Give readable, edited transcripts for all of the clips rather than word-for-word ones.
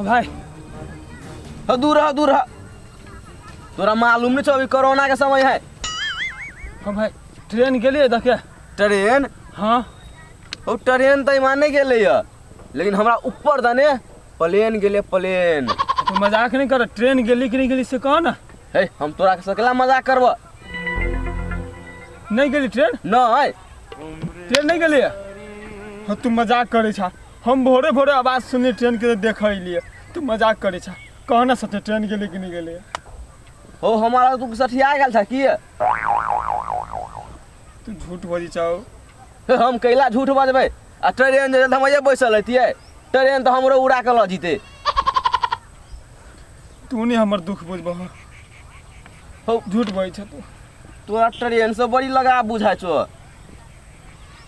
भाई। हो, दूर रह, दूर रह। तोरा मालूम नहीं छौ अभी कोरोना के समय है। हाँ भाई, ट्रेन गेलियै देखे? ट्रेन? हाँ। ओ ट्रेन तऽ इमान नहीं गेलै ये, लेकिन हमरा ऊपर दने प्लेन गेलै, प्लेन। तू मजाक नहीं कर, ट्रेन गेली कि नहीं गेली से कह ना। हे, हम तोरा के सकला मजाक करब। नहीं गेली ट्रेन? नहीं। ट्रेन नहीं गेली? हाँ, तू मजाक करे छा। हम भोरे भोरे आवाज सुनली ट्रेन के, देख लिए। तू मजाक करे छा, कह ना सके ट्रेन गेली कि नहीं गेली। हो, हमारा तू सठिया गेल छा की? तू झूठ बजी चाहो। हे, हम कैला झूठ बजबै? आ ट्रेन जे हम अइये बैसल रहतियै, ट्रेन तऽ हमरो उड़ा के लऽ जीते। तू नहीं हमर दुख बुझबह। हो। झूठ बजै छ तू। तोरा ट्रेन से बड़ी लगाव बुझाइ छौ।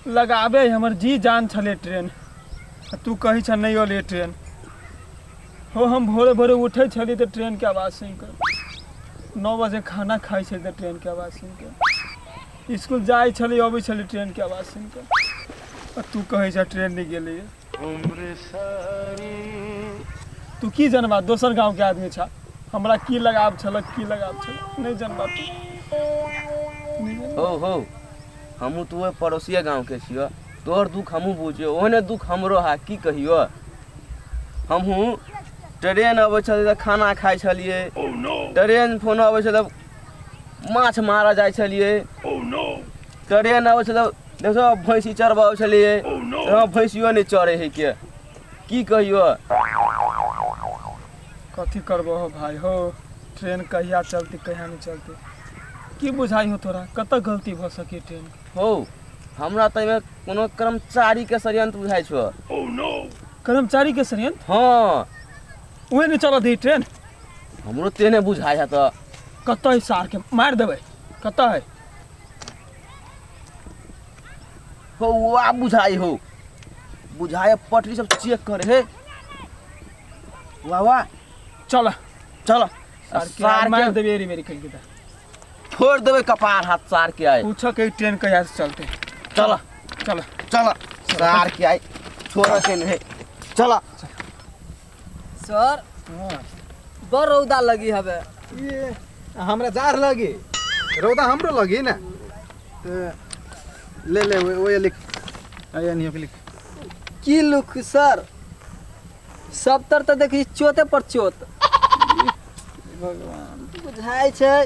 लगाबे, हमर जी जान छलै ट्रेन, आ तू कहै छ नहि अलै ट्रेन। हो, हम भोरे भोरे उठै छली तऽ ट्रेन के आवाज सुनि कऽ, 9 बजे खाना खाइ छली तऽ ट्रेन के आवाज सुनि कऽ, स्कूल जाइ छली अबै छली ट्रेन के आवाज सुनि कऽ, आ तू कहै छ ट्रेन नहि गेलै। तू की जनबा, दोसर गाँव के आदमी छ, हमरा की लगाव छल, की लगाव छल नहि जनबा तू, नहि जनबा। हो हो, हमहूँ तो ओहि पड़ोसिए गाँवके छियौ, तोहर दुख हमहूँ बुझियौ, ओहने दुख हमरो है। की कहियौ, हमहूँ ट्रेन अबै छलै तऽ खाना खाइ छलियै, ट्रेन फोन अबै छलै तऽ माछ मारऽ जाइ छलियै, ट्रेन अबै छलै देखो भैंसी चरबऽ अबै छलियै। हँ, भैंसियो नहि चरै है के, की कहियौ। कथी करबो हो भाई? हो, ट्रेन कहिया चलती कहिया नहीं चलती, की बुझाई हो तोरा? कतऽ गलती भऽ सकी ट्रेन के? हो, हमरा तऽ एहिमे कोनो कर्मचारीके षड्यंत्र बुझाइ छौ। कर्मचारी के षड्यंत्र? हँ। उहे नहीं चलऽ दी ट्रेन? हमरो तेहने बुझाइ है। तऽ कतऽ है? सार के मारि देबै। कतऽ है? हो, आब बुझाइ हो, बुझाइ पटरी सब चेक करे है। वाह वाह। चल। चल। सार के सार मारि के देबै, एरी मेरी खेल के तऽ फोड़ देबै कपार हाथ सार के आइ। पूछऽ के ट्रेन कहिया से चलते। चल। चल। चल, सार के आइ छोड़ के नहीं, चल। सर, बड़ रौदा लगी हवे। ये हमरा जार लगी, रौदा हमरो लगी ना। तो ले ले, वो लिख, आया नहीं लिख। की लुक सर? सब तर तऽ देखी चोते पर चोत बुझाइ छै।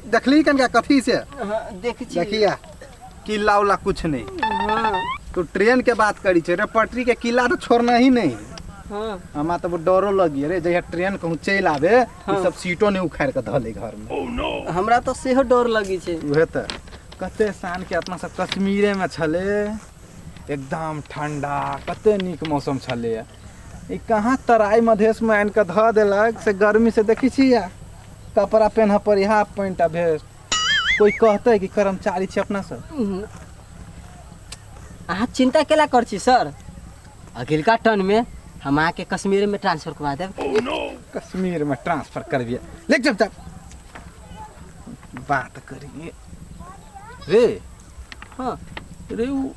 देखली कनका कथी से? हाँ, देखै छी। देखिया, किला उला कुछ नहीं। हाँ। तू ट्रेन के बात करी छे रे, पटरी के किला तो छोड़ना ही नहीं। हाँ। हमरा तो डरो लगी रे, जहिया ट्रेन कहूँ चलि आबे, ई हाँ। सब सीटो नहीं उखाड़ के धले घर में। हमरा तऽ सेहो डर लगी छै। उहे तऽ कते शान के अपना सब कश्मीरे में छले, एकदम ठंडा, कते नीक मौसम छले। ई कहाँ तराई मधेश में आनि कऽ धऽ देलक से गर्मी से देखी छी या कपड़ा पेन्ह पड़ी, हाफ पैंट आ भेस्ट। कोई कहतै कि कर्मचारी छी अपना सब? अहाँ चिंता केला कर छी सर? अगिलका टर्न में हम अहाँके कश्मीर में ट्रांसफर करवा देब। कश्मीर में ट्रांसफर करबिए, ले चुपचाप बात करिए रे। हाँ। रे, उ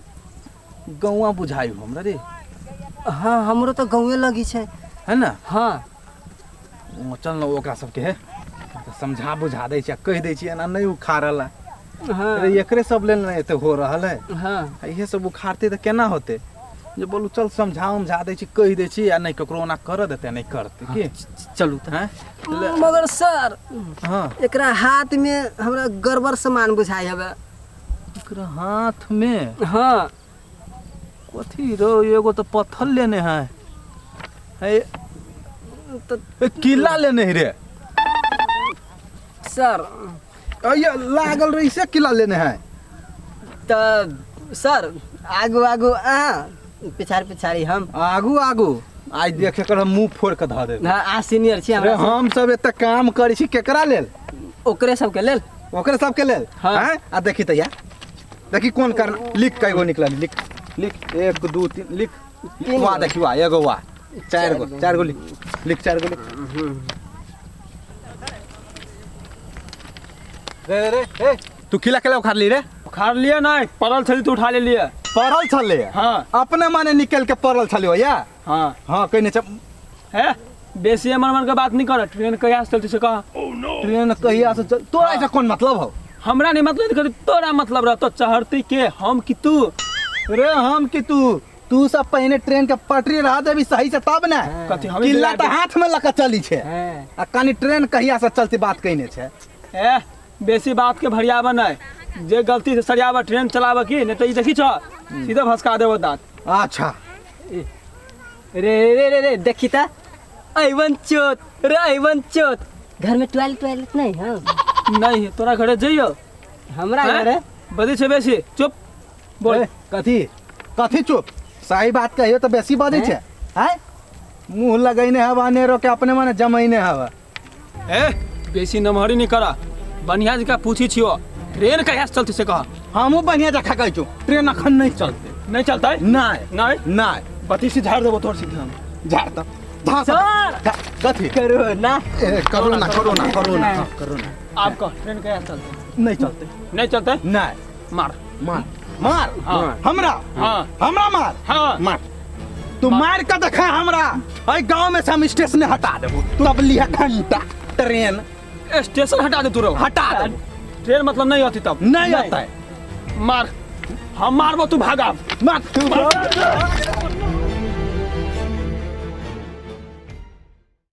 गौआ बुझाइ हो हमरा रे। हाँ, हमरो तऽ गाँवे लगी छै। है ना? हाँ। ओ, चल न, ओकरा सबके है समझा बुझा दै छियै, कहि दै छियै एना नहि उखाड़ल है। हाँ। रे, एकरे सब लेल ने एते हो रहल है। हाँ। आ इहे सब उखाड़तै तऽ केना होतै? जे बोलू, चल समझा उमझा दै छी, कहि दै छी, आ नहि ककरो ओना करऽ देतै, नहि करतै की। चलू तऽ। हैं? मगर सर, हाँ। एकरा हाथ में हमरा गड़बड़ सामान बुझाइ हवे। एकरा हाथ में? हाँ। कथी रो? एगो तऽ पत्थर लेने है, है। तऽ ए, किला लेने है रे। सर। अये लागल रही से किला लेने है। तऽ सर, आगू आगू अहाँ, पिछाड़ी पिछाड़ी हम। आगू आगू आज देख, एकर हम मुंह फोड़ के धऽ देबै। हाँ, अहाँ सीनियर छी रे हमरा। हम सब एते काम करै छी केकरा लेल? ओकरे सबके लेल। ओकरे सबके लेल? हाँ। हैं? आ देखी तैया, देखी कोन कर लिख, कई गो निकलल? लिख लिख, 1 2 3, लिख। तीन वाह। गो। देखी, वाह, एगो, वाह, चारि गो, चारि गो लिख, लिख, चारि गो लिख। रे रे रे ए, तू किला केला उखाड़ ली रे? उखाड़ लिअ नहि, पड़ल छली तऽ उठा लेलियै। पड़ल छलै? हाँ। अपने माने निकल के पड़ल छलै या? हाँ। हाँ, कहने छ। हे। बेसी हमर मन के बात नहीं कर। ट्रेन कहिया से चलती से कह। ट्रेन कहिया से चल, तोरा ऐसा कौन मतलब हो? हमरा नहीं मतलब करी, तोरा मतलब रहतो चहरती के हम कि तू। रे हम कि तू, तू सब पहिने ट्रेन के पटरी रह देबी सही से तब ने। कथी हम किल्ला तऽ हाथ में लऽ के चली छै हाँ। आ कनी ट्रेन कहिया से चलती बात कहने छै। ए बेसी बात के भरियाबा नहीं, जे गलती से सरियाबा ट्रेन चलाबा की नहीं तो ई देखी छ सीधा भसका देबो दांत। अच्छा रे रे रे रे देखी ता अवन चोत रे अवन चोत। घर में टॉयलेट टॉयलेट नहीं है? नहीं तोरा घरे जइयो। हमरा हैं? घरे बजै छै बेसी, चुप बोल। ए, कथी कथी चुप? सही बात कहियो तऽ बेसी बजै छै। हैं मुँह लगैने हवा अनेरो के अपने मने जमैने हवा। ए बेसी नमहरी नहीं करा, बढ़िया जकाँ पूछी छियो ट्रेन कहिया से चलती से कह। हमहूँ बढ़िया जकाँ कहै छियौ ट्रेन अखन नहीं चलते। नहीं चलतै? नहीं नहीं नहीं। बत्ती से झाड़ देबो तोर सीधा हम। झाड़ तऽ झाड़ सर! कथी? करोना। ए, करोना करोना करोना हाँ, करोना। आप कह ट्रेन कहिया से चलतै? नहीं चलते। नहीं चलतै? नहीं। मार मार मार। हाँ। हमरा? हाँ। हमरा मार? हाँ। मार तू, मार के देखा हमरा। एहि गाँव में से हम स्टेशन हटा देबो, तब लिहा घंटा ट्रेन। स्टेशन हटा दे तू रो। हटा देबो। ट्रेन मतलब नहीं आती तब? नहीं आता। मार, हम मारबो तू भागा। मार तू।